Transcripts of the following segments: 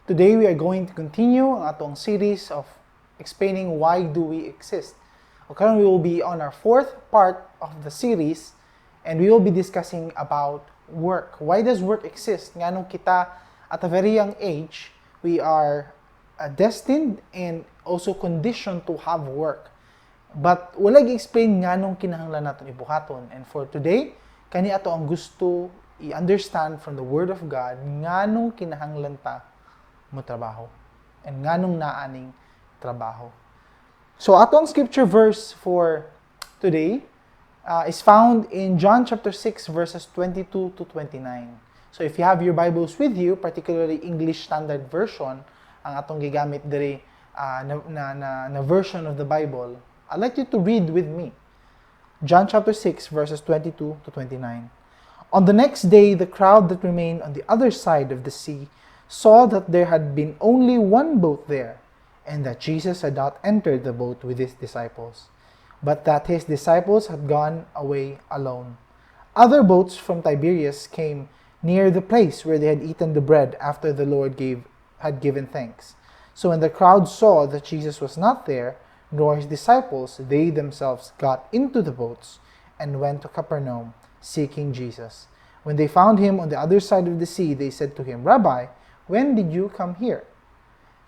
Today we are going to continue ang atong series of explaining why do we exist. Okay, we will be on our fourth part of the series and we will be discussing about work. Why does work exist? Nganong kita at a very young age, we are destined and also conditioned to have work. But wala gi-explain nganong kinahanglan naton ibuhaton. And for today, kani ato ang gusto i-understand from the Word of God nganong kinahanglan ta mo trabaho and nganong naa ning trabaho. So ato ang scripture verse for today is found in John chapter 6 verses 22 to 29. So if you have your Bibles with you, particularly English Standard Version, ang atong gigamit diri na version of the Bible, I'd like you to read with me. John chapter 6 verses 22 to 29. On the next day, the crowd that remained on the other side of the sea saw that there had been only one boat there, and that Jesus had not entered the boat with his disciples, but that his disciples had gone away alone. Other boats from Tiberias came near the place where they had eaten the bread after the Lord had given thanks. So when the crowd saw that Jesus was not there, nor his disciples, they themselves got into the boats and went to Capernaum, seeking Jesus. When they found him on the other side of the sea, they said to him, "Rabbi, when did you come here?"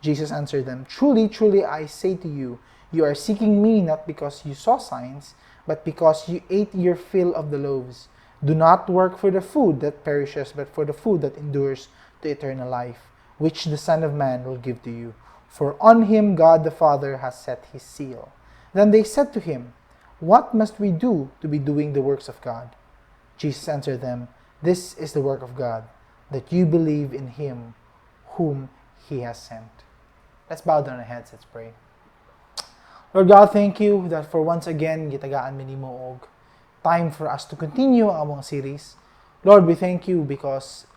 Jesus answered them, "Truly, truly, I say to you, you are seeking me not because you saw signs, but because you ate your fill of the loaves. Do not work for the food that perishes, but for the food that endures to eternal life, which the Son of Man will give to you. For on him God the Father has set his seal." Then they said to him, "What must we do to be doing the works of God?" Jesus answered them, "This is the work of God, that you believe in him whom he has sent." Let's bow down our heads, let's pray. Lord God, thank you that for once again, gitagaan mi nimo og time for us to continue ang among series. Lord, we thank you because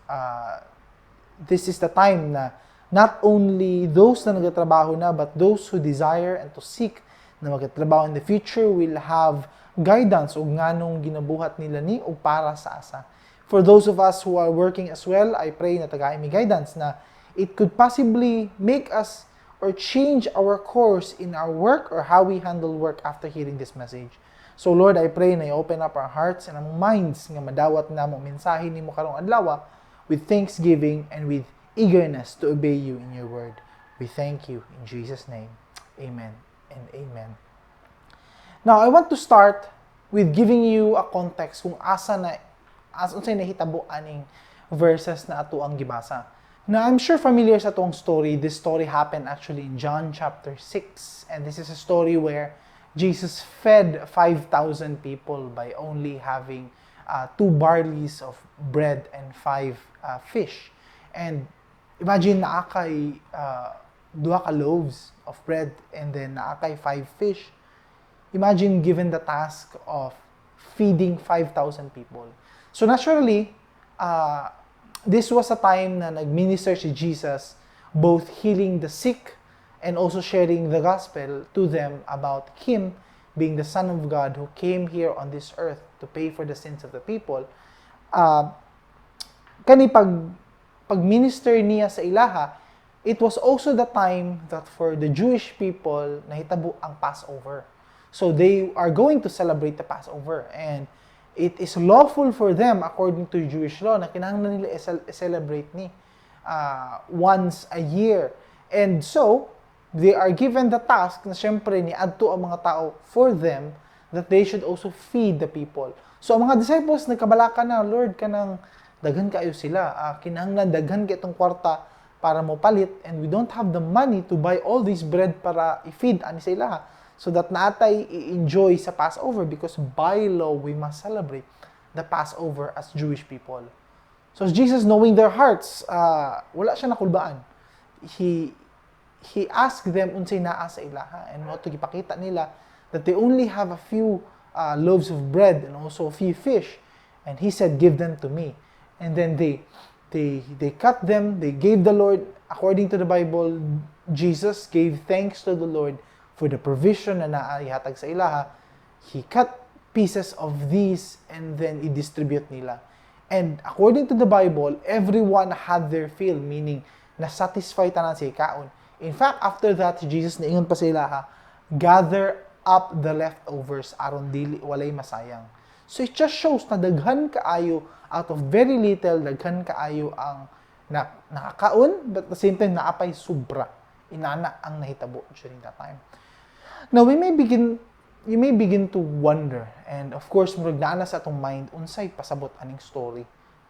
this is the time na not only those na nagatrabaho na, but those who desire and to seek na magtrabaho in the future will have guidance og nganong ginabuhat nila ni o para sa asa. For those of us who are working as well, I pray na tagai mi guidance na it could possibly make us or change our course in our work or how we handle work after hearing this message. So Lord, I pray na i-open up our hearts and among minds nga madawat namo mensahe nimo karong adlaw with thanksgiving and with eagerness to obey you in your word. We thank you in Jesus' name. Amen and amen. Now, I want to start with giving you a context kung asa na as unsay nahitabo aning verses na ato ang gibasa. Now, I'm sure familiar sa atong story. This story happened actually in John chapter 6. And this is a story where Jesus fed 5,000 people by only having two barleys of bread and five fish. And imagine, naa kay duha ka loaves of bread and then naa kay five fish. Imagine given the task of feeding 5,000 people. So naturally, this was a time na nag-minister si Jesus, both healing the sick and also sharing the gospel to them about him being the Son of God who came here on this earth to pay for the sins of the people. Kani pag minister niya sa ilaha, it was also the time that for the Jewish people nahitabo ang Passover. So they are going to celebrate the Passover and it is lawful for them according to Jewish law na kinahanglan nila i-celebrate ni once a year. And so, they are given the task na syempre ni adto ang mga tao for them that they should also feed the people. So ang mga disciples nagkabalaka na, "Lord, kanang daghan kaayo sila. Kinahanglan daghan kay itong kwarta para mo palit and we don't have the money to buy all this bread para i-feed ani sa ilaha so that naa tay i-enjoy sa Passover because by law we must celebrate the Passover as Jewish people." So Jesus, knowing their hearts, wala siya nakulbaan. He asked them unsay naa sa ilaha and mao to gipakita nila that they only have a few loaves of bread and also a few fish. And he said, "Give them to me." And then they cut them, they gave the Lord, according to the Bible, Jesus gave thanks to the Lord for the provision na naihatag sa ilaha. He cut pieces of these and then i-distribute nila. And according to the Bible, everyone had their fill, meaning Na-satisfy tanan sa kaon. In fact, after that, si Jesus niingon pa sila ha, "Gather up the leftovers aron dili walay masayang." So it just shows na daghan kaayo, out of very little, daghan kaayo ang nakakaon, but at the same time naa pay sobra. Inana ang nahitabo during that time. Now we may begin you may begin to wonder, and of course murag naa na sa atong mind unsay pasabot aning story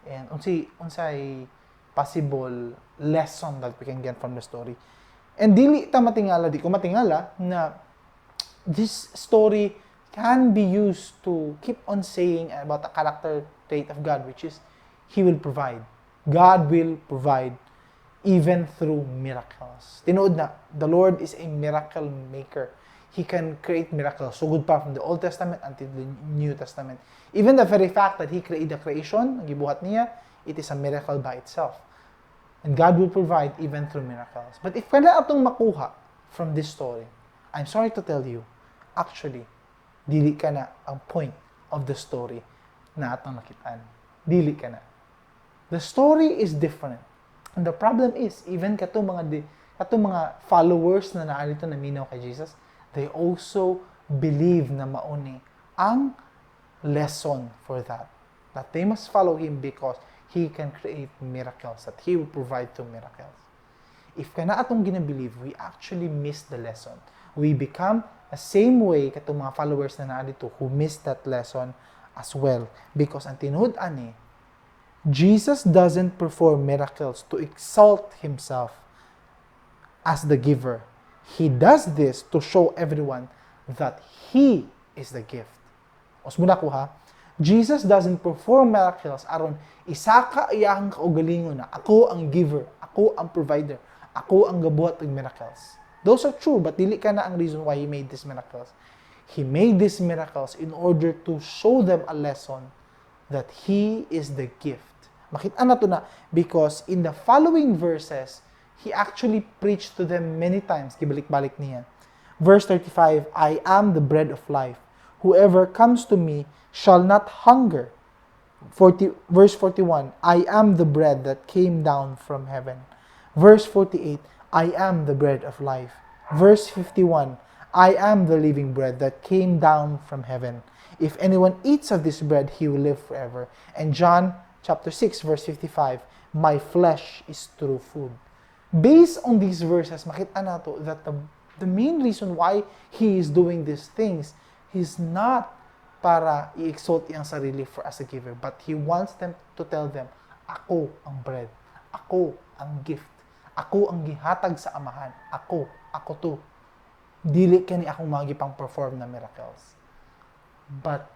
and unsay possible lesson that we can get from the story. And dili ta matingala, di ko matingala na this story can be used to keep on saying about the character trait of God, which is He will provide. God will provide even through miracles. Tinuod na, the Lord is a miracle maker. He can create miracles. Sugod pa from the Old Testament until the New Testament. Even the very fact that He created the creation, ang gibuhat niya, it is a miracle by itself. And God will provide even through miracles. But if kana atong makuha from this story, I'm sorry to tell you, actually, dili kana ang point of the story na atong nakitaan. Dili kana. The story is different. And the problem is, even kato mga followers na naa didto naminaw kay Jesus, they also believe na mao ni ang lesson for that. That they must follow Him because He can create miracles, that He will provide to miracles. If kana atong ginabelieve, we actually miss the lesson. We become the same way katong mga followers na naa didto who miss that lesson as well. Because ang tinuod ani, Jesus doesn't perform miracles to exalt Himself as the giver. He does this to show everyone that He is the gift. Usbon nako ha, Jesus doesn't perform miracles aron isaka iyang kaugalingon na ako ang giver, ako ang provider, ako ang gabuhat og miracles. Those are true, but dili kana ang reason why He made these miracles. He made these miracles in order to show them a lesson that He is the gift. Makita nato na because in the following verses, He actually preached to them many times. Gibalik-balik niya. Verse 35, "I am the bread of life. Whoever comes to me shall not hunger." 40, verse 41, "I am the bread that came down from heaven." Verse 48, "I am the bread of life." Verse 51, "I am the living bread that came down from heaven. If anyone eats of this bread, he will live forever." And John chapter 6, verse 55, "My flesh is true food." Based on these verses, makita nato that the main reason why He is doing these things, He's not para i-exalt iyang sarili for as a giver, but He wants them to tell them, "Ako ang bread. Ako ang gift. Ako ang gihatag sa Amahan. Ako, ako to. Dili kani akong mga gipang perform na miracles." But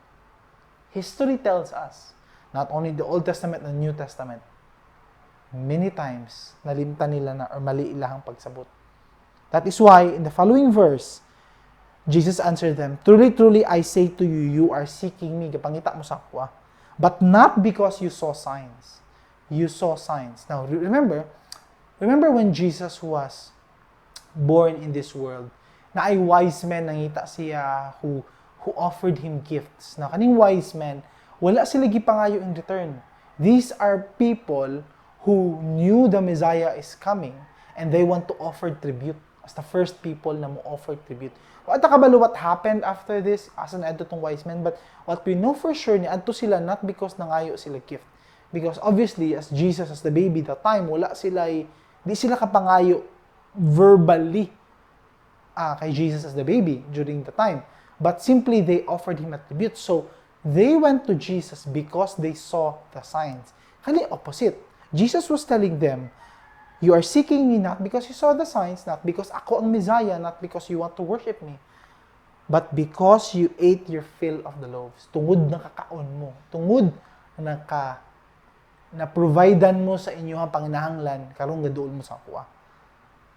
history tells us, not only the Old Testament and New Testament, many times nalimtan nila na or mali ilahang pagsabot. That is why in the following verse, Jesus answered them, "Truly, truly, I say to you, you are seeking me." Gapangita mo sa ako, ah. "But not because you saw signs." You saw signs. Now, remember when Jesus was born in this world, naay wise men nangita siya who offered Him gifts. Now, kaning wise men, wala sila gipangayo in return. These are people who knew the Messiah is coming and they want to offer tribute as the first people na mo offer tribute. Wa ta kabalo what happened after this, asa na adto tong wise men, but what we know for sure ni adto sila not because nangayo sila gift. Because obviously, as Jesus as the baby that time, wala sila di sila kapangayo verbally kay Jesus as the baby during the time. But simply they offered Him a tribute. So they went to Jesus because they saw the signs. Kani opposite. Jesus was telling them, "You are seeking me not because you saw the signs, not because ako ang Messiah, not because you want to worship me, but because you ate your fill of the loaves." Tungod nakakaon mo. Tungod naka na providean mo sa inyong panginahanglan karon gaduol mo sa akoa.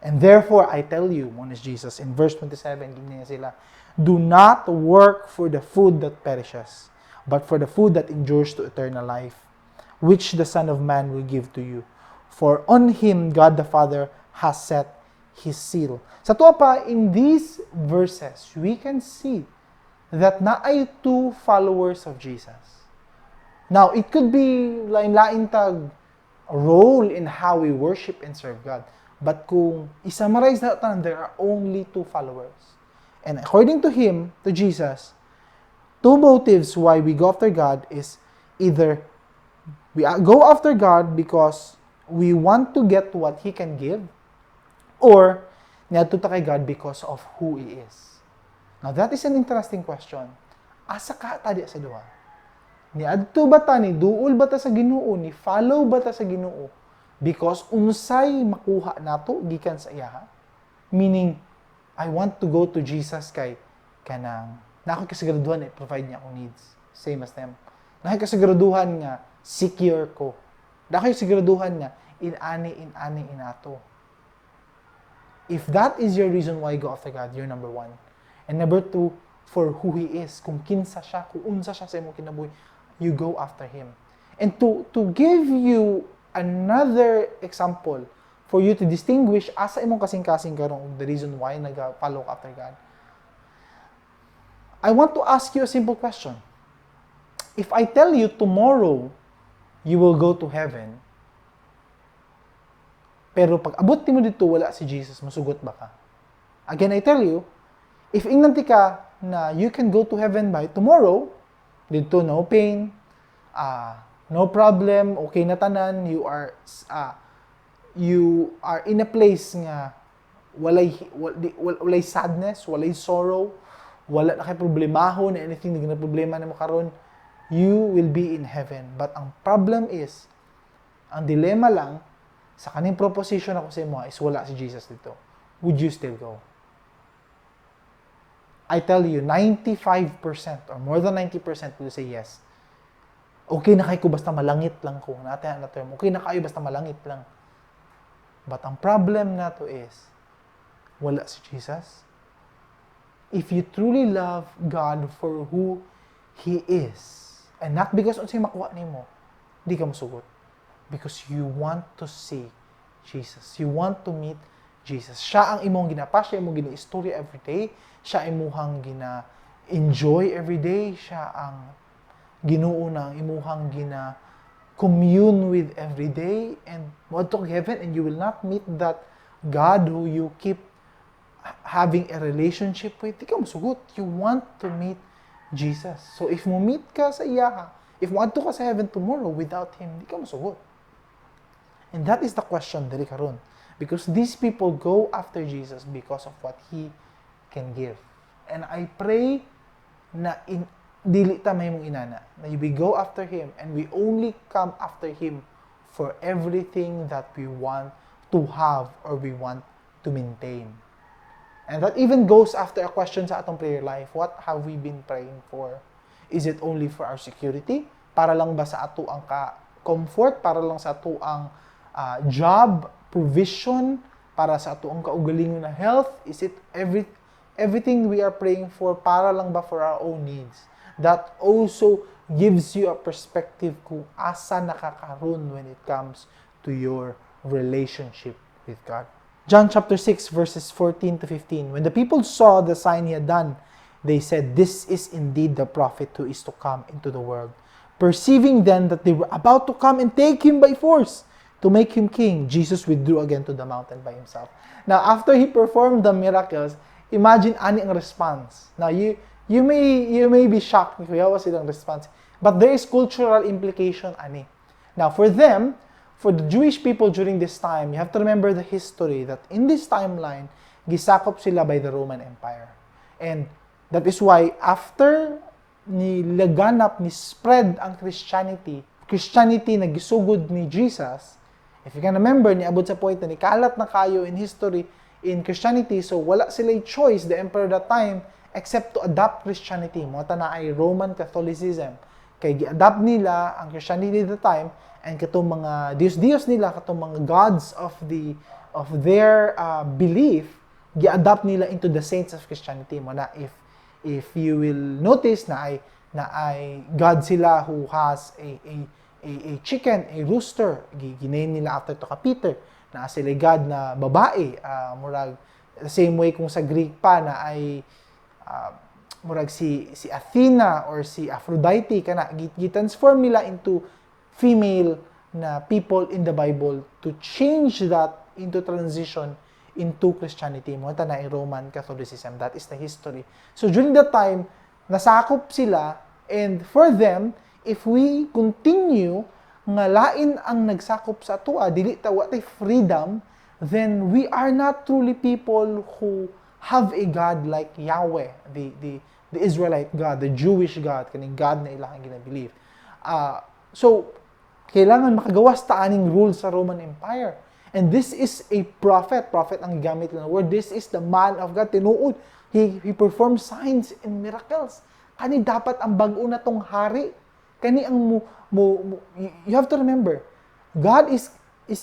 "And therefore, I tell you," mao ni Jesus, in verse 27, giingnan niya sila, "do not work for the food that perishes, but for the food that endures to eternal life, which the Son of Man will give to you. For on Him God the Father has set His seal." Sa tuwa pa, in these verses, we can see that naay two followers of Jesus. Now, it could be lain-lain tag role in how we worship and serve God. But kung i-summarize na tanan, there are only two followers. And according to him, to Jesus, two motives why we go after God is either we go after God because we want to get what He can give, or niadto ta kay God because of who He is. Now, that is an interesting question. Asa ka ta di sa duha? Niadto ba ta, ni duol ba ta sa Ginoo, ni follow ba ta sa Ginoo because unsay makuha nato gikan sa iyaha? Meaning, I want to go to Jesus kay kanang naa ko'y kasiguraduhan i-provide niya akong needs. Same as them. Naa ko'y kasiguraduhan nga secure ko. Naa ko'y kasiguraduhan nga inani, inani, inato. If that is your reason why you go after God, you're number one. And number two, for who He is, kung kinsa siya, kung unsa siya sa imong kinabuhi, you go after Him. And to give you another example, for you to distinguish asa imong kasing-kasing karon, the reason why nag-follow ka after God, I want to ask you a simple question. If I tell you tomorrow you will go to heaven, pero pag abot mo didto wala si Jesus, masugot ba ka? Again, I tell you, if ingnan tika na you can go to heaven by tomorrow, didto no pain, no problem, okay na tanan, you are in a place nga walay sadness, walay sorrow, wala na kay problemahon, anything na problema nimo karon, you will be in heaven. But ang problem is, ang dilemma lang, sa kaning proposition ako sa imo is wala si Jesus didto. Would you still go? I tell you, 95% or more than 90% will say yes. Okay na kay ko basta malangit lang ko. Natin na term. Okay na kayo basta malangit lang. But ang problem nato is, wala si Jesus. If you truly love God for who He is, and not because unsay makuha nimo, di ka mosugot. Because you want to see Jesus. You want to meet Jesus. Siya ang imong ginapa, siya imong gina-istorya every day, siya imuhang gina-enjoy every day, siya ang Ginoo na ang imuhang gina commune with every day, and moadto kag heaven and you will not meet that God who you keep having a relationship with, di ka mosugot. You want to meet Jesus. So if mo meet ka sa iyaha, if moadto ka sa heaven tomorrow without Him, di ka mosugot. And that is the question diri karon. Because these people go after Jesus because of what He can give. And I pray na in dili ta mahimong inana, na we go after Him and we only come after Him for everything that we want to have or we want to maintain. And that even goes after a question sa atong prayer life. What have we been praying for? Is it only for our security? Para lang ba sa ato ang ka-comfort? Para lang sa ato ang job, provision? Para sa ato ang kaugalingon na health? Is it everything we are praying for, para lang ba for our own needs? That also gives you a perspective kung asa na ka karon when it comes to your relationship with God. John chapter 6 verses 14 to 15. When the people saw the sign he had done, they said, "This is indeed the prophet who is to come into the world." Perceiving then that they were about to come and take him by force to make him king, Jesus withdrew again to the mountain by himself. Now, after he performed the miracles, imagine ani ang response. Now, you may be shocked kung kuyawa silang response. But there is cultural implication ani. Now, for them, for the Jewish people during this time, you have to remember the history that in this timeline, gisakop sila by the Roman Empire. And that is why after ni laganap, ni spread ang Christianity, Christianity na gisugod ni Jesus, if you can remember, niabot sa point na nikalat na kayo in history in Christianity, so wala sila choice, the emperor that time, except to adopt Christianity. Mao to naay Roman Catholicism. Kay gi-adopt nila ang Christianity at the time and katong mga Diyos-Diyos nila, katong mga gods of their belief, gi-adopt nila into the saints of Christianity. Mao na if you will notice na ay God sila who has a chicken, a rooster, giname nila after to ka Peter, na sila God na babae, murag the same way kung sa Greek pa na ay murag si Athena or si Aphrodite kana gi-transform nila into female. na people in the Bible to change that into transition into Christianity. Mao na Roman Catholicism. That is the history. So during that time, nasakop sila, and for them, if we continue nga lain ang nagsakop sa atoa, dili ta, wa tay freedom, then we are not truly people who have a God like Yahweh, the Israelite God, the Jewish God, kaning God na ilang ginabelieve. So, kailangan makagawas ta aning rule sa Roman Empire. And this is a prophet. Prophet ang gamit ng word. This is the man of God. Tinuod. He performed signs and miracles. Kani dapat ang bag-o na tong hari. Kani ang mo, you have to remember, God is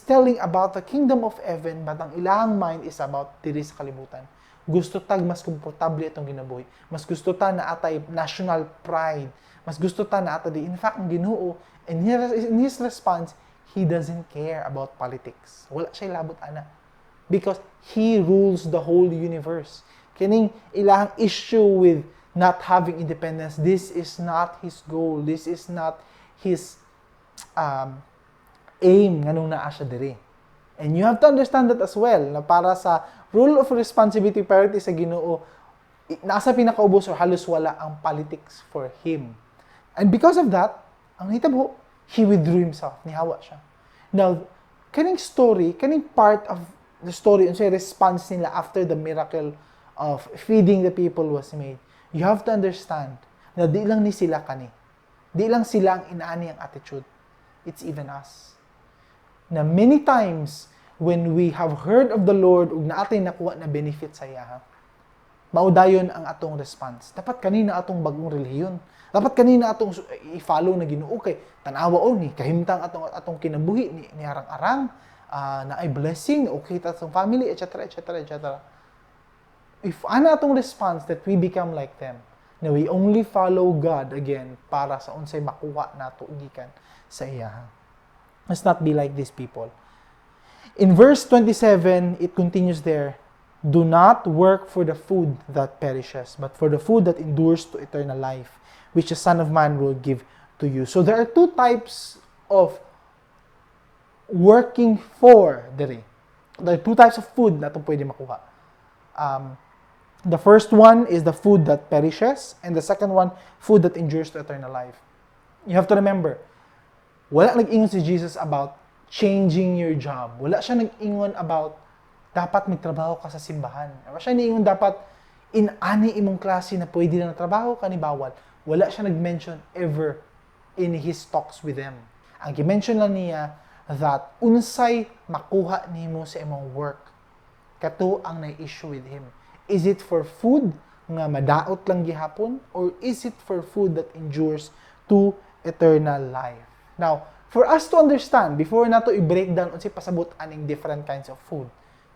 telling about the kingdom of heaven, but ang ilang mind is about diri sa kalibutan. Gusto tag mas komportable itong ginabuhi. Mas gusto ta naa tay national pride. Mas gusto ta naa ta di. In fact, ang Ginoo, in his response, he doesn't care about politics. Wala siya labot ana. Because he rules the whole universe. Kining ilang issue with not having independence, this is not his goal. This is not his aim nganong naa siya diri. And you have to understand that as well, na para sa role of responsibility, priority sa Ginoo, nasa pinakaubos or halos wala ang politics for him. And because of that, ang nahitabo, he withdrew himself, nihawa siya. Now, kaning story, kaning part of the story, unsay response nila after the miracle of feeding the people was made, you have to understand na di lang ni sila kani. Di lang sila ang inaani ang attitude. It's even us na many times when we have heard of the Lord ug naa tay nakuha na benefit sa iya, mao dayon ang atong response. Dapat kani na atong bagong relihiyon. Dapat kani na atong i-follow na Ginoo kay tan-awa o ni kahimtang atong kinabuhi ni arang-arang naay blessing, okay ta atong family, etc., etc., etc. If ana atong response, that we become like them, na we only follow God again para sa unsay makuha nato gikan sa iya. Let's not be like these people. In verse 27, it continues there, "Do not work for the food that perishes, but for the food that endures to eternal life, which the Son of Man will give to you." So there are two types of working for diri. There are two types of food na itong pwede makuha. The first one is the food that perishes, and the second one, food that endures to eternal life. You have to remember, wala nag-ingon si Jesus about changing your job. Wala siya nag-ingon about dapat magtrabaho ka sa simbahan. Wala siya niingon dapat in-ani imong klase na pwede na trabaho kani bawal. Wala siya nag-mention ever in his talks with them. Ang gi-mention lang niya that unsay makuha nimo sa imong work. Kato ang na-issue with him. Is it for food nga madaot lang gihapon or is it for food that endures to eternal life? Now, for us to understand, before nato i-break down unsay pasabot aning different kinds of food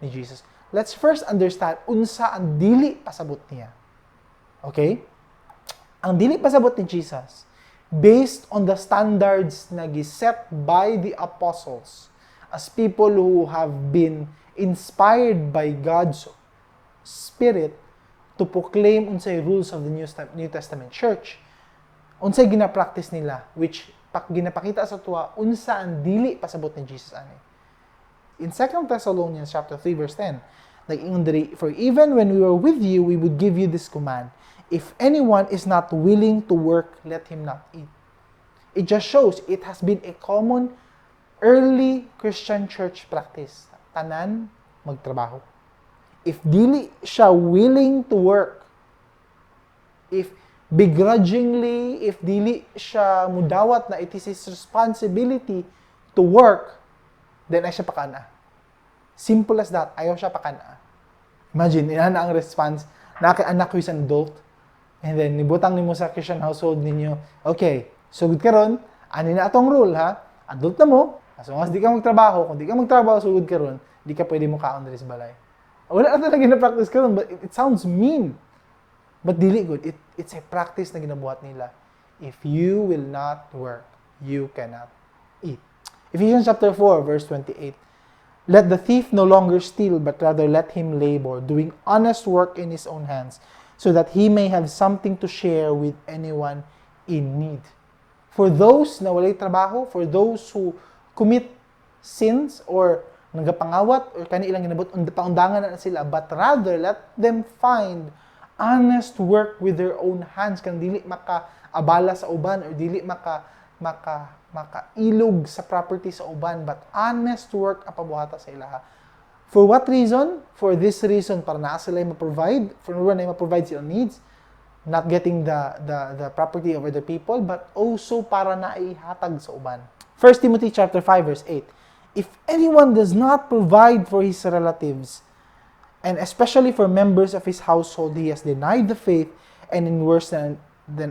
ni Jesus, let's first understand unsa ang dili pasabot niya. Okay? Ang dili pasabot ni Jesus, based on the standards na giset by the apostles as people who have been inspired by God's Spirit to proclaim unsay rules of the New Testament Church, unsay gina-practice nila, which ginapakita sa atoa unsa ang dili pasabot ni Jesus ani. In 2 Thessalonians chapter 3 verse 10, nag-ingon diri, "For even when we were with you, we would give you this command: If anyone is not willing to work, let him not eat." It just shows it has been a common early Christian church practice. Tanan magtrabaho. If dili siya willing to work, if begrudgingly, if dili siya mudawat na it is his responsibility to work, then ayaw siya pakana. Simple as that. Ayaw siya pakana. Imagine, ina na ang response, na kay anak ko is an adult, and then nibutang nimo sa Christian household ninyo, "Okay, sugod karon, ani na atong rule ha, adult na mo, as long as di ka magtrabaho, kung di ka magtrabaho sugod karon, di ka pwede mo kaon diri sa balay." Wala na talaga na-practice karon, but it sounds mean. But dili good. It's a practice na ginabuhat nila. If you will not work, you cannot eat. Ephesians chapter 4, verse 28. "Let the thief no longer steal, but rather let him labor, doing honest work in his own hands, so that he may have something to share with anyone in need." For those na walay trabaho, for those who commit sins or nagapangawat or kani ilang ginabot paundangan na sila, but rather let them find honest work with their own hands kan dili makaabala sa uban or dili maka makailog sa property sa uban, but honest work ang pabuhata sa ilaha. For what reason? For this reason, para naa sila ma-provide, for na ma-provide silang needs, not getting the property of other people, but also para naihatag sa uban. 1 Timothy chapter 5 verse 8. "If anyone does not provide for his relatives, and especially for members of his household, he has denied the faith and in worse than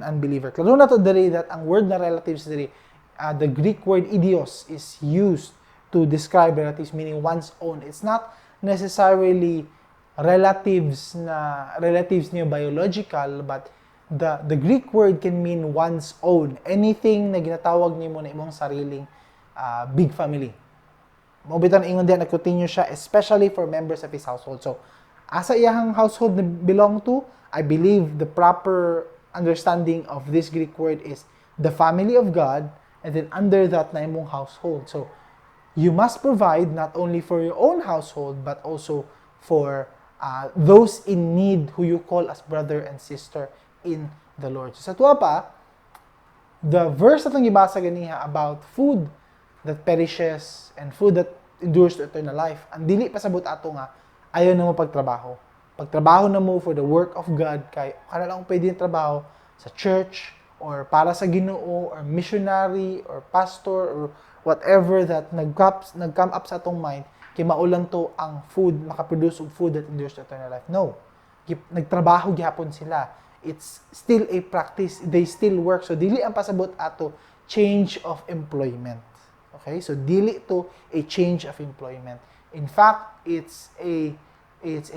unbeliever." Klaro na to diri that ang word na relatives diri, the Greek word idios is used to describe relatives, meaning one's own. It's not necessarily relatives na relatives niyo biological, but the Greek word can mean one's own. Anything na ginatawag nimo na imong sariling big family. Mao bitaw ingon diyan, nag-continue siya, especially for members of his household. So, asa iyahang household na belong to, I believe the proper understanding of this Greek word is the family of God, and then under that na imong household. So, you must provide not only for your own household, but also for those in need who you call as brother and sister in the Lord. So, sa tuwa pa, the verse atong gibasa ganiha about food that perishes and food that endures to eternal life, ang dili pasabot ato nga ayaw na mo pagtrabaho. Pagtrabaho na mo for the work of God kay kana lang pwede yung trabaho sa church or para sa Ginoo or missionary or pastor or whatever that nag-come up sa atong mind kay mao lang to ang food makaproduce og food that endures to eternal life. No. Nagtrabaho gihapon sila. It's still a practice. They still work. So dili ang pasabot ato change of employment. Okay? So dili to a change of employment. In fact, it's a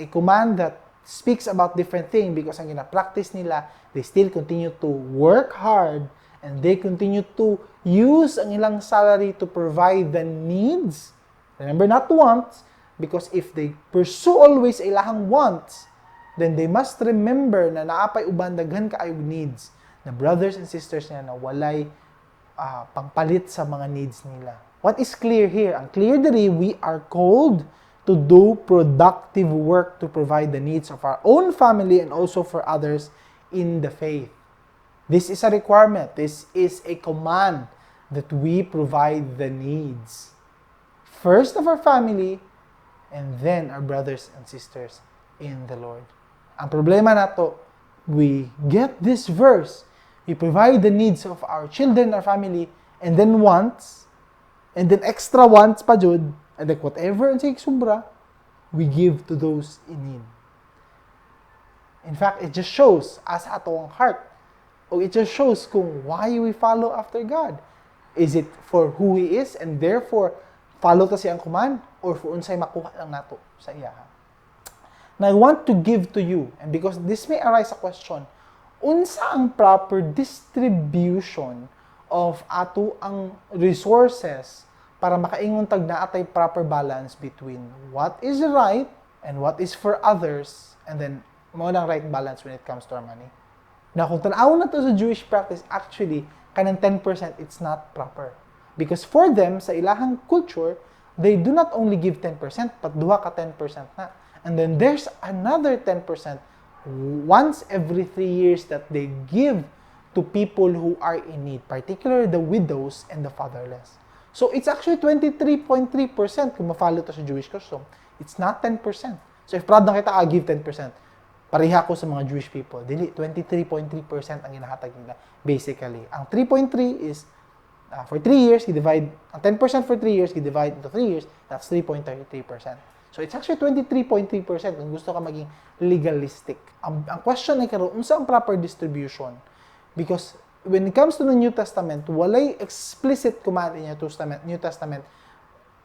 command that speaks about different thing because ang gina-practice nila, they still continue to work hard and they continue to use ang ilang salary to provide the needs. Remember, not wants, because if they pursue always ilahang wants, then they must remember na naapay uban daghan kaayo needs na brothers and sisters niya na walay pangpalit sa mga needs nila. What is clear here? Ang clear diri, we are called to do productive work to provide the needs of our own family and also for others in the faith. This is a requirement. This is a command that we provide the needs first of our family and then our brothers and sisters in the Lord. Ang problema nato, we get this verse, we provide the needs of our children, our family, and then wants, and then extra wants pa jud, and like whatever ang sige sobra, we give to those in need. In fact, it just shows asa ato ang heart. O it just shows kung why we follow after God. Is it for who He is and therefore follow ta siyang command or for unsay makuha lang nato sa iyaha? Now, I want to give to you, and because this may arise a question, unsa ang proper distribution of ato ang resources para makaingon tag naa tay proper balance between what is right and what is for others, and then mao nang right balance when it comes to our money? Now, kung tan-awon na to sa Jewish practice, actually, kanang 10%, it's not proper. Because for them, sa ilahang culture, they do not only give 10%, but duha ka 10% na. And then there's another 10% once every 3 years that they give to people who are in need, particularly the widows and the fatherless. So it's actually 23.3% kung ma-follow to sa Jewish custom. It's not 10%. So if proud na kita, I give 10%. Pareha ko sa mga Jewish people. Dili, 23.3% ang ginahatag nila, basically. Ang 3.3 is, for 3 years, i-divide, ang 10% for 3 years, i-divide into 3 years, that's 3.33%. So it's actually 23.3% kung gusto ka maging legalistic. Ang question ay karon, unsa ang proper distribution? Because when it comes to the New Testament, walay explicit command in the New Testament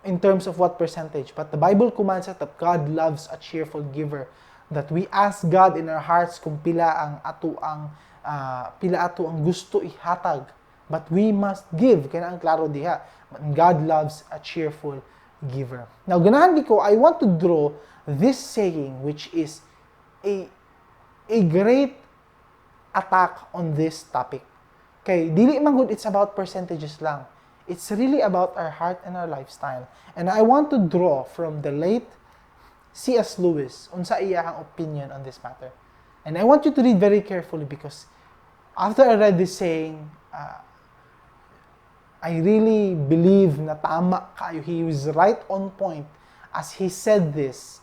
in terms of what percentage. But the Bible commands us that God loves a cheerful giver. That we ask God in our hearts kung pila ato ang gusto ihatag. But we must give. Kaya ang klaro diha. God loves a cheerful giver. Now, ganahan ko, I want to draw this saying, which is a great attack on this topic. Kay dili man gud it's about percentages lang. It's really about our heart and our lifestyle. And I want to draw from the late C.S. Lewis unsa iyahang opinion on this matter. And I want you to read very carefully because after I read this saying, I really believe na tama kaayo. He was right on point as he said this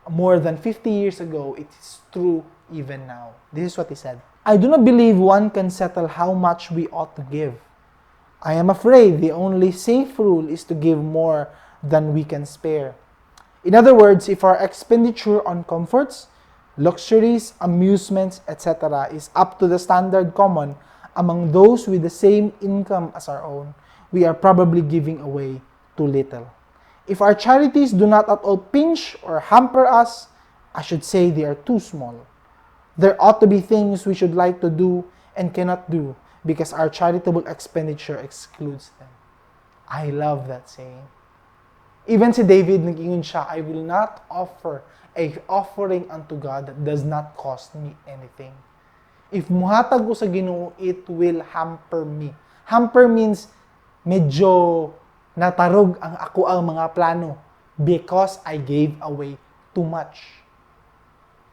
more than 50 years ago. It is true even now. This is what he said. "I do not believe one can settle how much we ought to give. I am afraid the only safe rule is to give more than we can spare. In other words, if our expenditure on comforts, luxuries, amusements, etc., is up to the standard common among those with the same income as our own, we are probably giving away too little. If our charities do not at all pinch or hamper us, I should say they are too small. There ought to be things we should like to do and cannot do because our charitable expenditure excludes them." I love that saying. Even si David, nag-ingon siya, "I will not offer a offering unto God that does not cost me anything." If muhatag ko sa Ginoo, it will hamper me. Hamper means medyo natarog ang akoang mga plano because I gave away too much.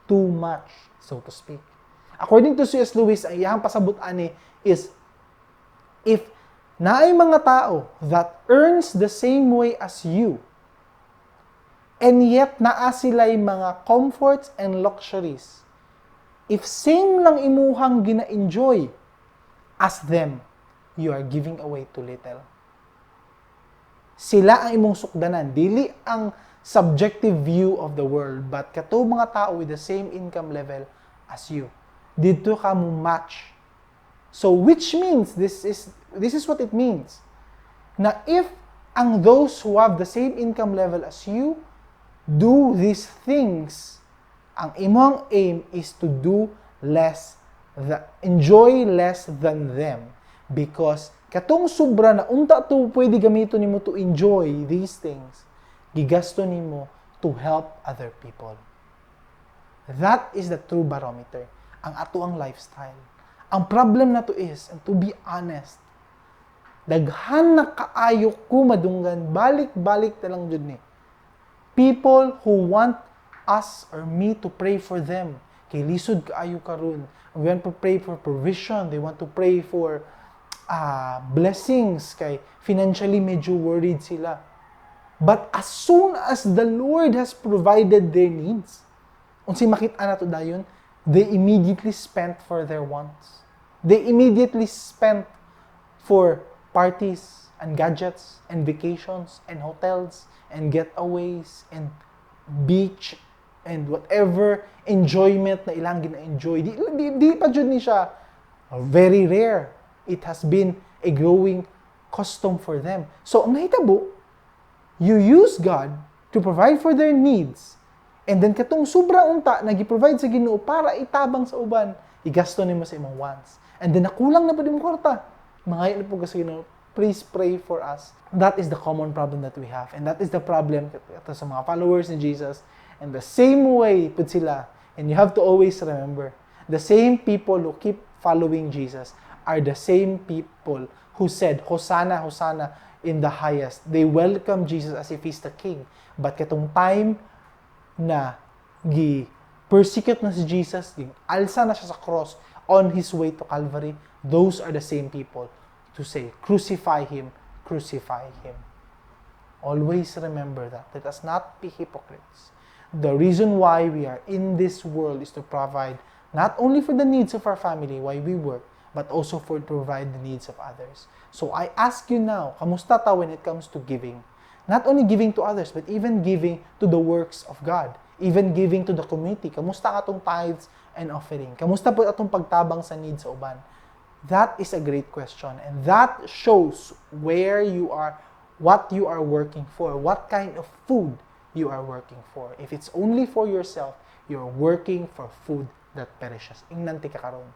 Too much, so to speak. According to C.S. Lewis, ang iyang pasabot ani is if naay mga tao that earns the same way as you and yet naa sila'y mga comforts and luxuries, if same lang imuhang gina-enjoy as them, you are giving away too little. Sila ang imong sukdanan, dili ang subjective view of the world, but kato mga tao with the same income level as you. Didto ka mo match. So which means this is what it means. Na if ang those who have the same income level as you do these things, ang imong aim is to do less, enjoy less than them because katong sobra na unta to pwede gamiton nimo to enjoy these things, gigasto nimo to help other people. That is the true barometer. Ang atoang lifestyle. Ang problem nato is, and to be honest, daghan na kaayo ko madunggan, balik-balik na lang jud ni. People who want us or me to pray for them. Kay lisod kaayo karon. We want to pray for provision. They want to pray for blessings. Kay financially medyo worried sila. But as soon as the Lord has provided their needs, unsay makita nato dayon, they immediately spent for their wants. They immediately spent for parties and gadgets and vacations and hotels and getaways and beach and whatever enjoyment na ilang gina-enjoy. Di pa jud ni siya very rare. It has been a growing custom for them. So, ang nahitabo, you use God to provide for their needs and then katong sobra unta na gi-provide sa Ginoo para itabang sa uban, igasto nimo sa imong wants. And then nakulang na pa imong kwarta. Mangayo na pud ka sa Ginoo, "Please pray for us." That is the common problem that we have. And that is the problem ato sa mga followers ni Jesus. And the same way pud sila. And you have to always remember, the same people who keep following Jesus are the same people who said, "Hosanna, Hosanna in the highest." They welcome Jesus as if he's the king. But katong time na gi persecute na si Jesus, gi alsa na siya sa cross on his way to Calvary, those are the same people to say, "Crucify him, crucify him." Always remember that. Let us not be hypocrites. The reason why we are in this world is to provide not only for the needs of our family while we work, but also for to provide the needs of others. So I ask you now, kamusta ta when it comes to giving? Not only giving to others, but even giving to the works of God. Even giving to the community. Kamusta atong tithes and offering? Kamusta po atong pagtabang sa needs sa uban? That is a great question. And that shows where you are, what you are working for, what kind of food you are working for. If it's only for yourself, you're working for food that perishes. Ingnan ti ka karon.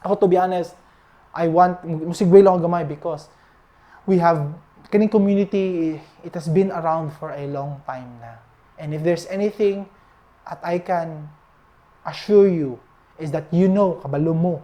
Ako, to be honest, I want, musigway lang ako gamay because we have, kaning community, it has been around for a long time na. And if there's anything that I can assure you is that kabalo mo,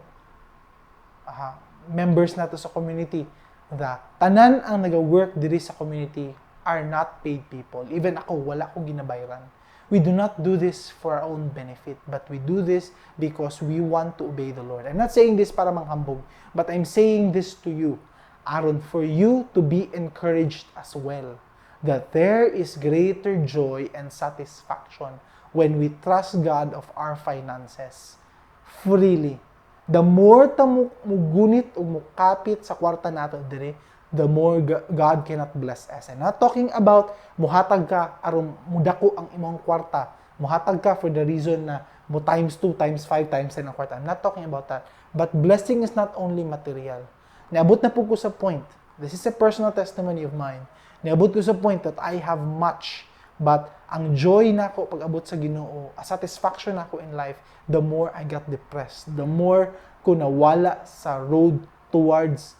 members nato sa community, The tanan ang naga-work diri sa community are not paid people. Even ako, wala ko ginabayran. We do not do this for our own benefit, but we do this because we want to obey the Lord. I'm not saying this para manghambog, but I'm saying this to you, aron for you to be encouraged as well, that there is greater joy and satisfaction when we trust God of our finances freely. The more ta mo mugunit o mukapit sa kwarta nato dire, the more God cannot bless us. I'm not talking about muhatag ka aron mudako ang imong kwarta. Muhatag ka for the reason na mo times 2, times 5, times 10 ang kwarta. I'm not talking about that. But blessing is not only material. Niabot na pud ko sa point. This is a personal testimony of mine. Niabot ko sa point that I have much, but ang joy nako pag abot sa Ginoo, a satisfaction nako in life, the more I got depressed, the more ko nawala sa road towards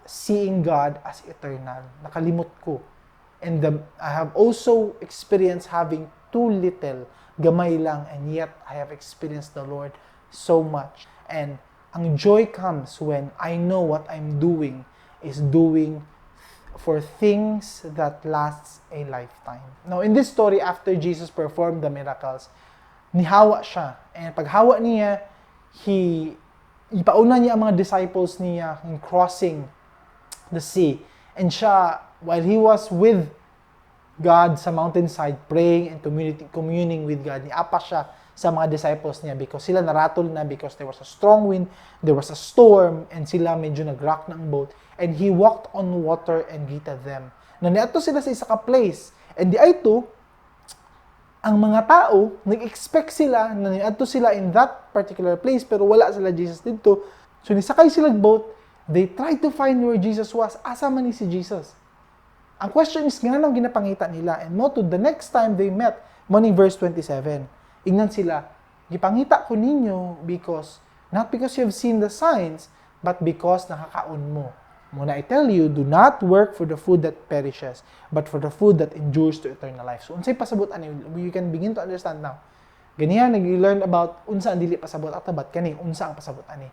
seeing God as eternal. Nakalimot ko. And I have also experienced having too little, gamay lang, and yet I have experienced the Lord so much. And ang joy comes when I know what I'm doing is doing for things that lasts a lifetime. Now, in this story, after Jesus performed the miracles, nihawa siya. And paghawa niya, ipauna niya ang mga disciples niya in crossing the sea. And siya, while he was with God sa mountainside, praying and communing with God, niapas siya sa mga disciples niya because sila naratol na because there was a strong wind, there was a storm, and sila medyo nag-rock ng boat. And he walked on water and greeted them. Na niadto sila sa isa ka place. And diay to, ang mga tao, nag-expect sila na niadto sila in that particular place, pero wala sila Jesus didto. So nisakay sila boat, they tried to find where Jesus was. Asa man ni si Jesus? Ang question is, nganong ginapangita nila? And mao to, the next time they met, mao ning verse 27, ingnan sila, "Gipangita ko ninyo because, not because you have seen the signs, but because nakakaon mo. Mao na I tell you, do not work for the food that perishes, but for the food that endures to eternal life." So, unsay pasabot ani, you can begin to understand now. Ganihan, nag-learn about unsa ang dili pasabot ato, but kani, unsa ang pasabot ani.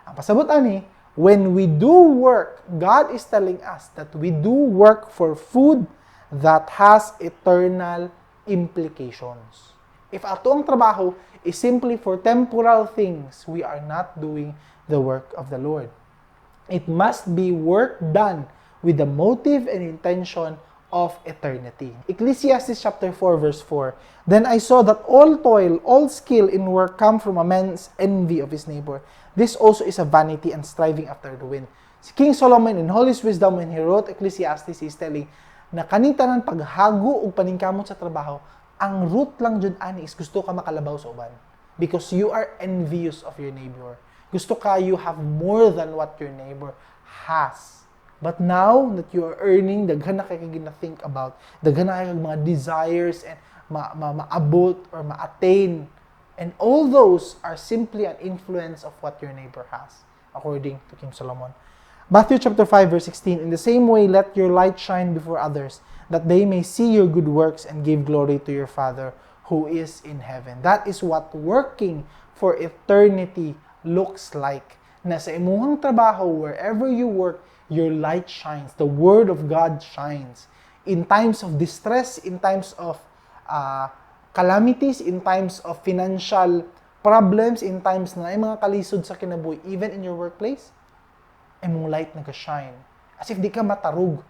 Ang pasabot ani, when we do work, God is telling us that we do work for food that has eternal implications. If ato ang trabaho is simply for temporal things, we are not doing the work of the Lord. It must be work done with the motive and intention of eternity. Ecclesiastes chapter 4 verse 4. "Then I saw that all toil, all skill in work come from a man's envy of his neighbor. This also is a vanity and striving after the wind." Si King Solomon, in all his wisdom, when he wrote Ecclesiastes, he's telling na kaning tanan paghago ug paningkamot sa trabaho, ang root lang jud ani is gusto ka makalabaw sa uban. Because you are envious of your neighbor. Gusto ka you have more than what your neighbor has. But now that you are earning, daghan na kay gina-think about, daghan na kay mga desires and maabot or ma-attain. And all those are simply an influence of what your neighbor has, according to King Solomon. Matthew chapter 5 verse 16, "In the same way, let your light shine before others, that they may see your good works and give glory to your Father who is in heaven." That is what working for eternity looks like. Na sa imuhang trabaho, wherever you work, your light shines. The Word of God shines. In times of distress, in times of calamities, in times of financial problems, in times na ay mga kalisod sa kinabuhi, even in your workplace, imong light nag-shine. As if di ka matarog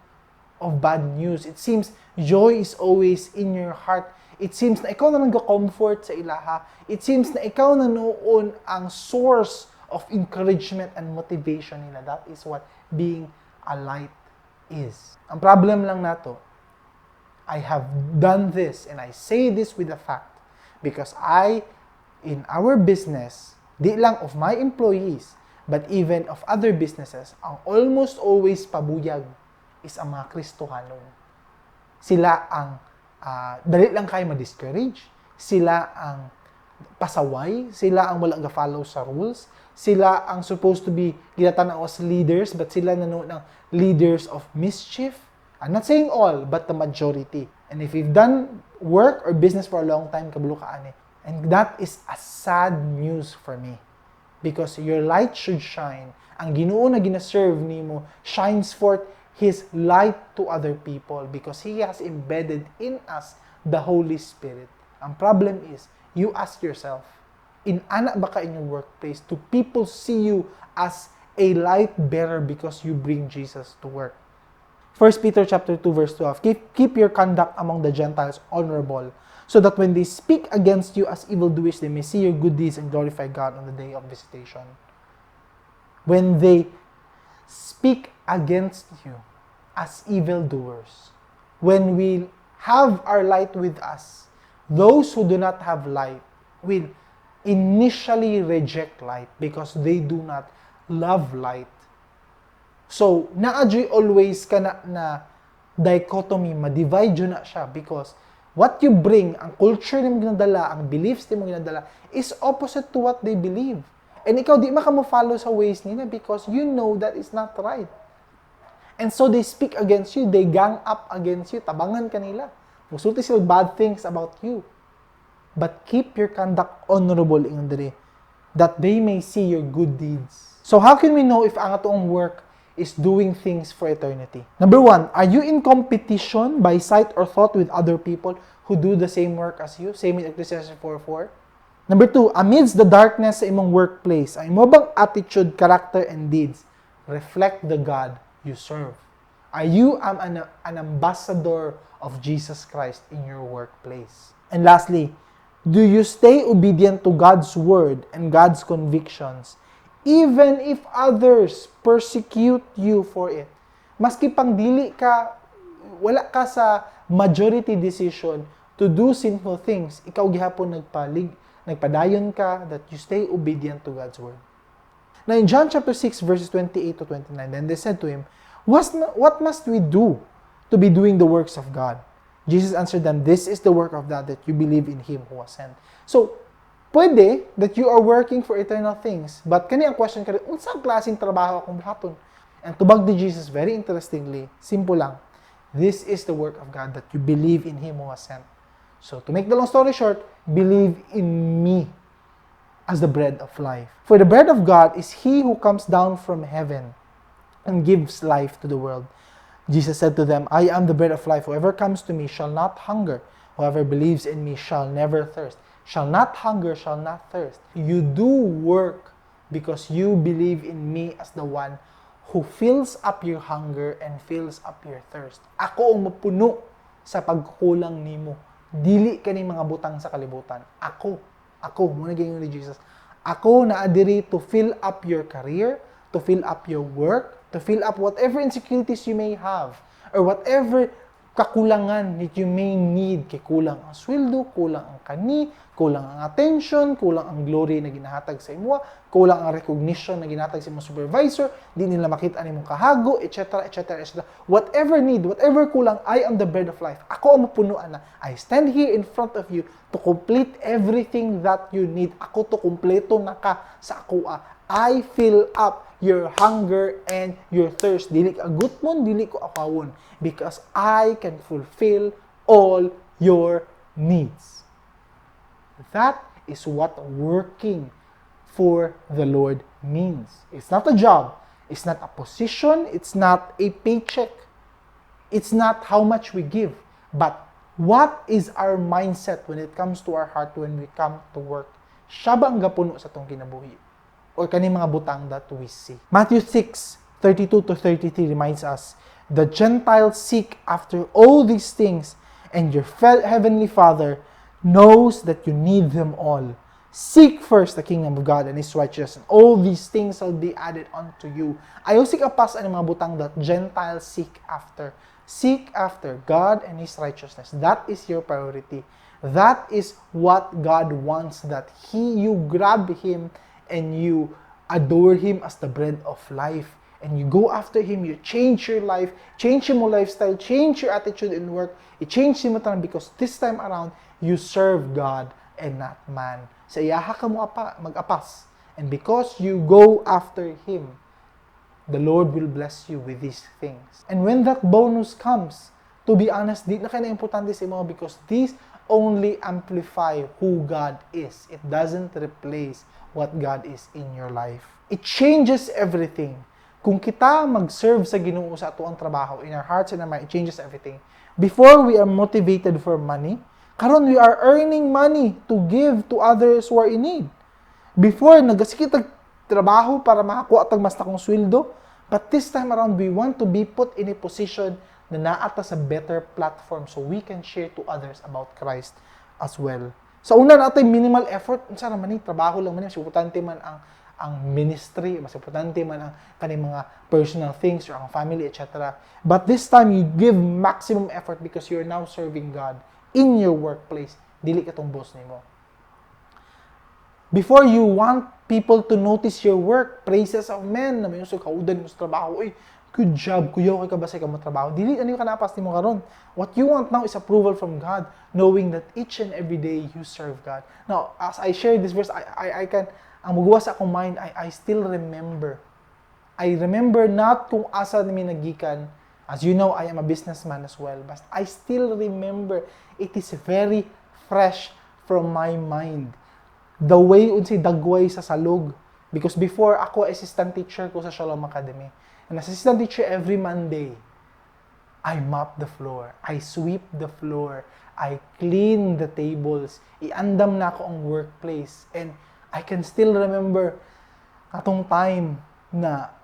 of bad news. It seems joy is always in your heart. It seems na ikaw na nag-comfort sa ilaha. It seems na ikaw na noon ang source of encouragement and motivation nila. That is what being a light is. Ang problem lang nato, I have done this and I say this with a fact because I, in our business, di lang of my employees, but even of other businesses, ang almost always pabuyag is ang mga Kristohanon. Sila ang dali lang kayo ma-discourage. Sila ang pasaway. Sila ang wala ga-follow sa rules. Sila ang supposed to be ginatanaw as leaders, but sila na ng leaders of mischief. I'm not saying all, but the majority. And if you've done work or business for a long time, kabalo ka ani. And that is a sad news for me. Because your light should shine Ang Ginoo na gina-serve nimo shines forth His light to other people because He has embedded in us the Holy Spirit. Ang problem is, you ask yourself, in-ana ba ka in your workplace? Do people see you as a light bearer because you bring Jesus to work? 1 Peter chapter 2 verse 12: Keep your conduct among the Gentiles honorable, so that when they speak against you as evildoers, they may see your good deeds and glorify God on the day of visitation. When they speak against you as evildoers, when we have our light with us, those who do not have light will initially reject light because they do not love light. So, naa juy always kana na dichotomy, ma-divide jud na siya because what you bring, ang culture nimo ginadala, ang beliefs nimo ginadala is opposite to what they believe. And ikaw, di man ka mo follow sa ways nila because you know that is not right. And so they speak against you, they gang up against you, tabangan ka nila. Musulti sila bad things about you. But keep your conduct honorable, ingon diri, that they may see your good deeds. So how can we know if ang atoang work is doing things for eternity? Number one, are you in competition by sight or thought with other people who do the same work as you? Same in Ecclesiastes 4:4. Number two, amidst the darkness sa imong workplace, ang imo bang attitude, character, and deeds reflect the God you serve? Are you an ambassador of Jesus Christ in your workplace? And lastly, do you stay obedient to God's word and God's convictions even if others persecute you for it? Maski pang dili ka, wala ka sa majority decision to do sinful things, ikaw gihapon nagpadayon ka that you stay obedient to God's word. Now in John chapter 6 verses 28 to 29, then they said to him, "What must we do to be doing the works of God?" Jesus answered them, "This is the work of God, that you believe in Him who was sent." So, pwede that you are working for eternal things, but kani ang question karon, unsa ang klaseng trabaho akong buhaton? And tubag ni Jesus, very interestingly, simple lang. "This is the work of God, that you believe in Him who was sent." So, to make the long story short, believe in me as the bread of life. "For the bread of God is he who comes down from heaven and gives life to the world." Jesus said to them, "I am the bread of life. Whoever comes to me shall not hunger. Whoever believes in me shall never thirst." Shall not hunger, shall not thirst. You do work because you believe in me as the one who fills up your hunger and fills up your thirst. Ako ang mapuno sa pagkukulang nimo. Dili kani mga butang sa kalibutan. Ako, ako, mao na giingon ni Jesus. Ako naa diri to fill up your career, to fill up your work, to fill up whatever insecurities you may have, or whatever kakulangan that you may need. Kay kulang ang sweldo, kulang ang kani, kulang ang attention, kulang ang glory na ginahatag sa imo, kulang ang recognition na ginahatag sa imong supervisor, di nila makita nimong kahago, etc., etc., etc. Whatever need, whatever kulang, I am the bread of life. Ako ang mapunuan na. I stand here in front of you to complete everything that you need. Ako to, kumpleto na ka sa ako. I fill up your hunger and your thirst. Dili ka gutmon, dili ko akawon. Because I can fulfill all your needs. That is what working for the Lord means. It's not a job. It's not a position. It's not a paycheck. It's not how much we give. But what is our mindset when it comes to our heart when we come to work? Siya ba ang gapuno sa atong kinabuhi? Or kani mga butang that we see? Matthew 6, 32 to 33 reminds us, "The Gentiles seek after all these things, and your heavenly Father knows that you need them all. Seek first the kingdom of God and His righteousness, and all these things shall be added unto you." Ayaw sikapas ang mga butang that Gentiles seek after. Seek after God and His righteousness. That is your priority. That is what God wants, that you grab Him and you adore Him as the bread of life. And you go after Him, you change your life, change your lifestyle, change your attitude in work, i-change mo tanan because this time around, you serve God and not man. Sa iyaha ka mo apa, mag-apas. And because you go after Him, the Lord will bless you with these things. And when that bonus comes, to be honest, di na kaayo na importante sa imo because these only amplify who God is. It doesn't replace what God is in your life. It changes everything. Kung kita mag-serve sa Ginoo sa atoang trabaho, in our hearts and our mind, it changes everything. Before, we are motivated for money. Karon, we are earning money to give to others who are in need. Before, nagasige tag trabaho para makakuha tag mas dakong sweldo. But this time around, we want to be put in a position na naa ta sa better platform so we can share to others about Christ as well. Sa una, naa tay minimal effort, unsa ra man ni, trabaho lang man ni, mas importante man ang ministry, mas importante man ang kaning mga personal things or ang family, etc. But this time, you give maximum effort because you're now serving God in your workplace. Dili katong boss nimo. Before, you want people to notice your work, praises of men, na may usog kaudan mo sa trabaho, "Uy, good job, kuya, okay ka ba sa ikaw trabaho?" Dili, ano yung kanapas nimo karon? What you want now is approval from God, knowing that each and every day you serve God. Now, as I share this verse, I can, ang mugawas sa akong mind, I still remember. I remember not kung asa mi nagikan. As you know, I am a businessman as well. But I still remember, it is very fresh from my mind, the way unsay dagway sa salog. Because before, ako assistant teacher ko sa Shalom Academy. And as assistant teacher, every Monday, I mop the floor. I sweep the floor. I clean the tables. Iandam nako ang workplace. And I can still remember atong time na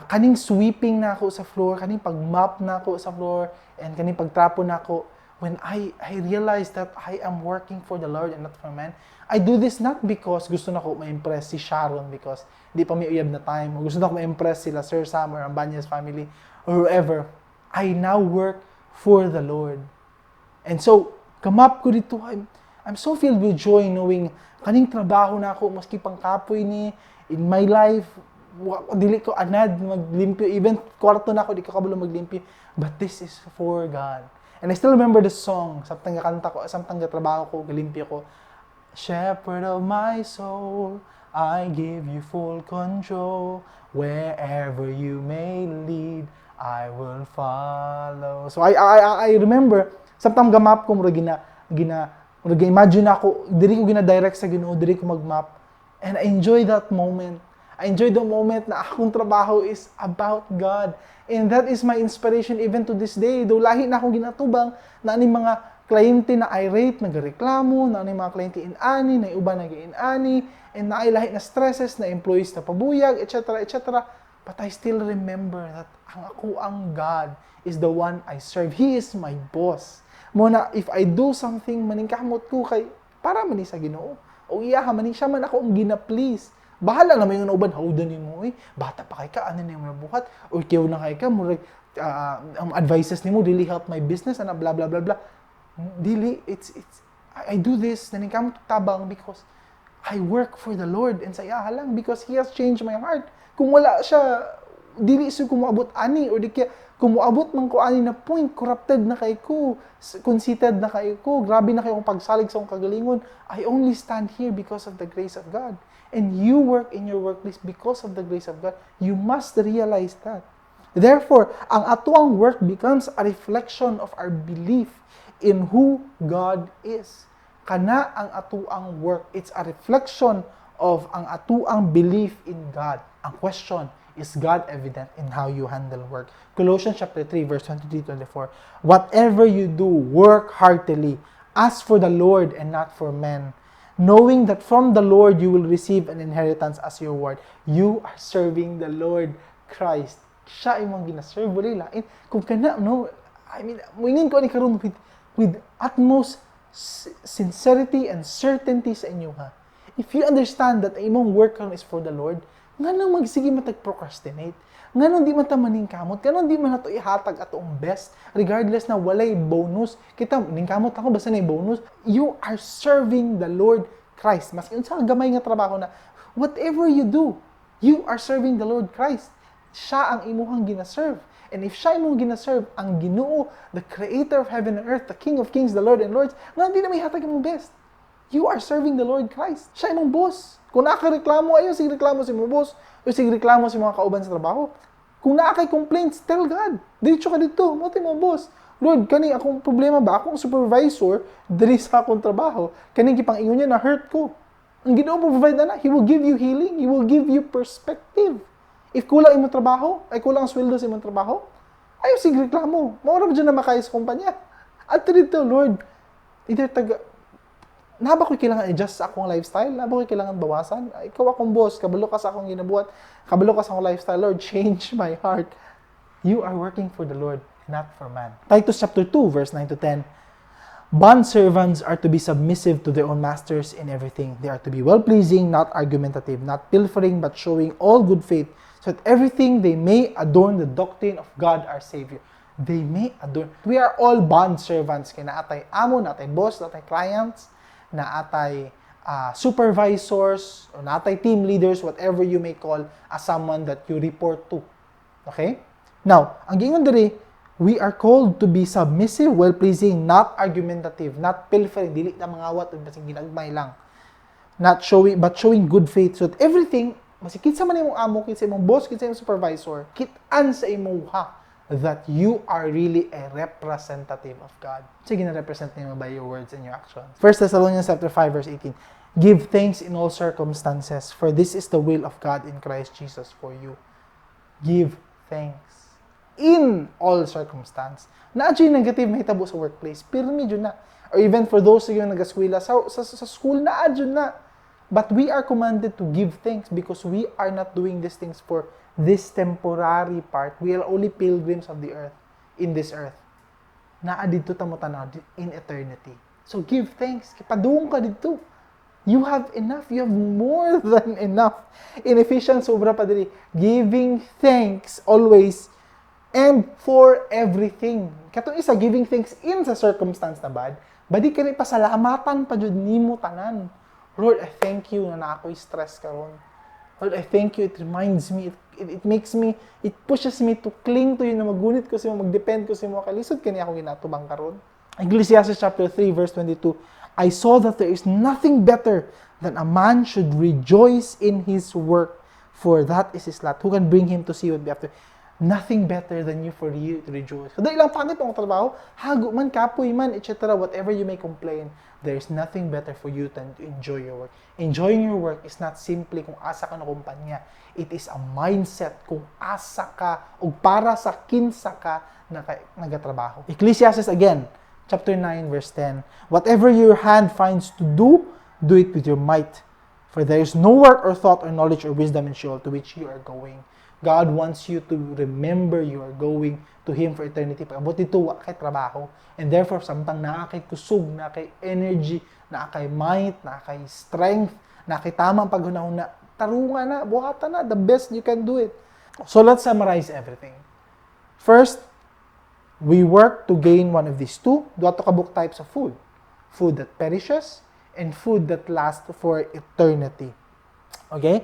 kaning sweeping nako sa floor, kaning pag-mop nako sa floor, and kaning pagtrapo nako, when I realized that I am working for the Lord and not for man. I do this not because gusto nako ma-impress si Sharon because di pa may uyab na time, or gusto nako ma-impress sila Sir Sam or ang Banyas family or whoever. I now work for the Lord. And so, ga-mop ko didto, I'm so filled with joy knowing kaning trabaho nako, maski pang kapoy ni in my life, dili ko anad maglimpyo, even kwarto nako di ko kabalo maglimpyo, but this is for God. And I still remember the song samtang gakanta ko, samtang gatrabaho ko, galimpyo ko, "Shepherd of my soul, I give you full control. Wherever you may lead, I will follow." So I remember samtang ga-mop ko, murag gina murag imagine ako diri ko gina-direct sa Ginoo, diri ko mag-mop, and I enjoy that moment. I enjoy the moment na akong trabaho is about God. And that is my inspiration even to this day. Though lahi na akong ginatubang, na ani mga kliyente na irate, nagareklamo, na ani mga kliyente in-ani, na uban nag in-ani, and naay lahi na stresses, na employees na pabuyag, etc., etc. But I still remember that ang akoang God is the one I serve. He is my boss. Mao na, if I do something, maningkamot ko kay para man ni sa Ginoo. O iya man ni siya man ako ang gina-please. Bahala na may nga uban, "Hawdan nimo eh. Bata pa kay ka, ano na yung buhat? Or kiyaw na kay ka, murag ang advices nimo dili help my business," ana, blah blah blah blah. Dili, it's I do this, naningkamot tabang because I work for the Lord and sa iya lang because He has changed my heart. Kung wala siya, dili siya ko moabot ani or di kaya kung moabot man ko ani na point, corrupted na kay ko, conceited na kay ko, grabe na kayo kung pagsalig sa akong kagalingon. I only stand here because of the grace of God. And you work in your workplace because of the grace of God. You must realize that. Therefore, ang atoang work becomes a reflection of our belief in who God is. Kana ang atoang work. It's a reflection of ang atoang belief in God. Ang question, is God evident in how you handle work? Colossians chapter 3 verse 23 24. "Whatever you do, work heartily, as for the Lord and not for men, knowing that from the Lord you will receive an inheritance as your reward." You are serving the Lord Christ. Siya imong gina-serve, wala lain. Kung kana no, I mean, moingon ko ani karon with utmost sincerity and certainty sa inyo ha. If you understand that ang imong work karon is for the Lord, nganong magsige man tag procrastinate? Nganong di man ta maningkamot? Nganong di man nato ihatag atoong best regardless na walay bonus? Kita ningkamot ako basta na bonus. You are serving the Lord Christ. Maski unsa ka gamay nga trabaho na, whatever you do, you are serving the Lord Christ. Siya ang imuhang gina-serve. And if siya imong gina-serve, ang Ginoo, the creator of heaven and earth, the King of kings, the Lord and Lords, nga di na may hatag imong best? You are serving the Lord Christ. Siya imong boss. Kung naa kay reklamo, ayaw sige reklamo sa imong boss, o sige reklamo sa mga kauban sa trabaho. Kung naa kay complaints, tell God. Diretso ka didto, mao imong boss. Lord, kani akong problema ba? Akong supervisor diri sa akong trabaho. Kaning gipang-ingon niya, na hurt ko. Ang Ginoo mo provide na. He will give you healing. He will give you perspective. If kulang imong trabaho, ay kulang ang sweldo sa imong trabaho, ayaw sige reklamo. Mao ra ba na makaya sa kumpanya? At dito, Lord, either taga, naa ba ko'y kailangan adjust sa akong lifestyle? Naa ba ko'y kailangan bawasan? Ikaw akong boss, kabalo ka sa akong ginabuhat, kabalo ka sa akong lifestyle. Lord, change my heart. You are working for the Lord, not for man. Titus chapter 2, verse 9 to 10. Bond servants are to be submissive to their own masters in everything. They are to be well-pleasing, not argumentative, not pilfering, but showing all good faith, so that everything they may adorn the doctrine of God our Savior. They may adorn. We are all bond servants. Kaya naa tay amo, naa tay boss, naa tay clients, naa tay supervisors, or naa tay team leaders, whatever you may call as someone that you report to. Okay? Now, ang giingon diri, we are called to be submissive, well-pleasing, not argumentative, not pilfering, dili na mangawat, o basig ginagmay lang. Not showing, but showing good faith. So that everything, maski kinsa man imong amo, kinsa imong boss, kinsa imong supervisor, kit-an sa imuha that you are really a representative of God. Sige na represent nimo by your words and your actions. 1 Thessalonians chapter 5 verse 18. Give thanks in all circumstances, for this is the will of God in Christ Jesus for you. Give thanks in all circumstance. Naa yung negative mahitabo sa workplace, pero medyo na. Or even for those yung nagaskwela, sa school, naa jud na. But we are commanded to give thanks because we are not doing these things for this temporary part. We are only pilgrims of the earth, in this earth. Naa didto ta mo tanaw in eternity. So give thanks. Padung ka didto. You have enough. You have more than enough. In Ephesians, sobra pa diri. Giving thanks always and for everything. Katong isa, giving thanks in sa circumstance na bad, badi kani pasalamatan pa jud nimo tanan. Lord, I thank you na naa ko'y stress karon. Lord, I thank you. It reminds me, it makes me, it pushes me to cling to you na magunit ko sa imo, magdepend ko sa imo. Kay lisod kani ako ginatubang karon. Ecclesiastes chapter 3 verse 22, I saw that there is nothing better than a man should rejoice in his work, for that is his lot. Who can bring him to see what be after? Nothing better than you for you to rejoice. Kung lang pangit ang trabaho, hago man, kapoy man, etc. Whatever you may complain, there is nothing better for you than to enjoy your work. Enjoying your work is not simply kung asa ka na kumpanya. It is a mindset kung asa ka o para sa kinsa ka na nagatrabaho. Ecclesiastes again, chapter 9, verse 10. Whatever your hand finds to do, do it with your might. For there is no work or thought or knowledge or wisdom in Sheol to which you are going. God wants you to remember you are going to Him for eternity. Pag-abot didto, wa kay trabaho. And therefore, samtang naa kay kusog, naa kay energy, naa kay might, naa kay strength, naa kay tamang paghunahuna, tarunga na, buhata na, the best you can do it. So let's summarize everything. First, we work to gain one of these two. Duha to kabuok types of food. Food that perishes and food that lasts for eternity. Okay?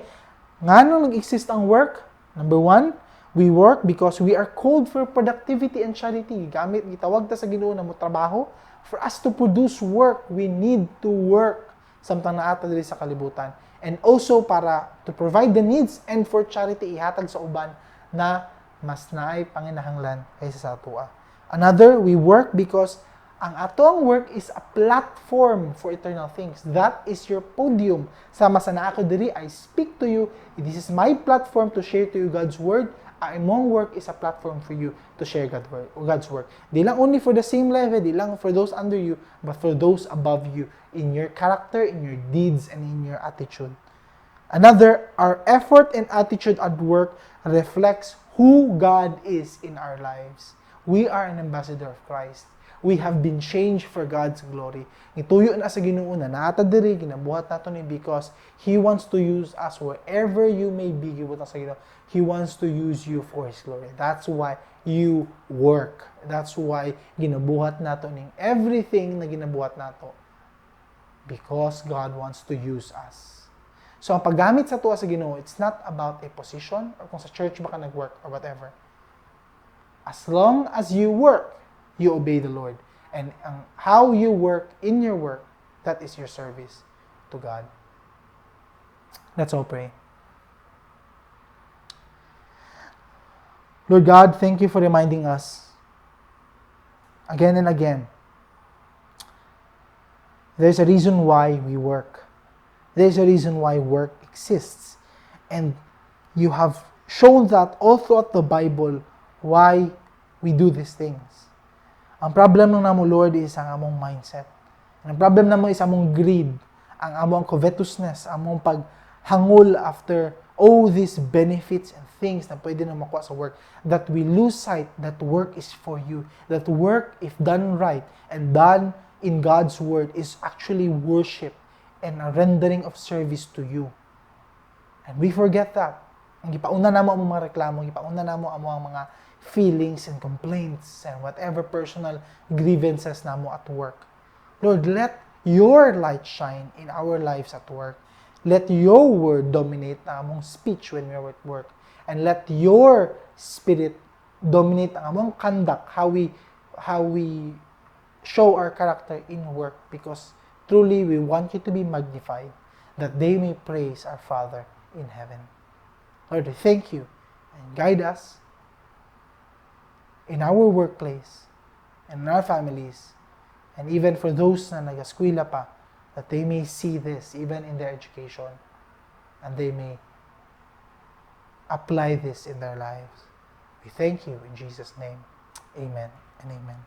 Ngano nag-exist ang work? Number one, we work because we are called for productivity and charity. Gamit, gitawag ta sa Ginoo na mo trabaho. For us to produce work, we need to work samtang naa ta diri sa kalibutan. And also para to provide the needs and for charity, ihatag sa uban na mas naay panginahanglan kaysa sa atoa. Another, we work because ang atoang work is a platform for eternal things. That is your podium. Sama sa naa ko diri, I speak to you. This is my platform to share to you God's word. Ang imong work is a platform for you to share God's word. God's work. Di lang only for the same level, di lang for those under you, but for those above you in your character, in your deeds, and in your attitude. Another, our effort and attitude at work reflects who God is in our lives. We are an ambassador of Christ. We have been changed for God's glory. Ituyo na sa Ginoo na naa ta diri ginabuhat nato ni because He wants to use us wherever you may be. Gibuhat sa Ginoo. He wants to use you for His glory. That's why you work. That's why ginabuhat nato ning everything na ginabuhat nato. Because God wants to use us. So ang paggamit sa tuwa sa Ginoo, it's not about a position or kung sa church ba ka nag-work or whatever. As long as you work, you obey the Lord. And ang how you work in your work, that is your service to God. Let's all pray. Lord God, thank you for reminding us Again and again, there's a reason why we work. There's a reason why work exists. And you have shown that all throughout the Bible why we do these things. Ang problem lang namo, Lord, is ang among mindset. And ang problem namo is among greed, ang among covetousness, among paghangol after all these benefits and things na pwede na makuha sa work, that we lose sight that work is for you. That work, if done right and done in God's word, is actually worship and a rendering of service to you. And we forget that. Ang gipauna namo ang mga reklamo, gipauna namo ang mga feelings and complaints and whatever personal grievances namo at work. Lord, let your light shine in our lives at work. Let your word dominate ang among speech when we are at work. And let your spirit dominate ang among conduct, how we show our character in work, because truly we want you to be magnified, that they may praise our Father in heaven. Lord, we thank you and guide us in our workplace and in our families, and even for those na nagaskwela pa, that they may see this even in their education and they may apply this in their lives. We thank you in Jesus' name. Amen and amen.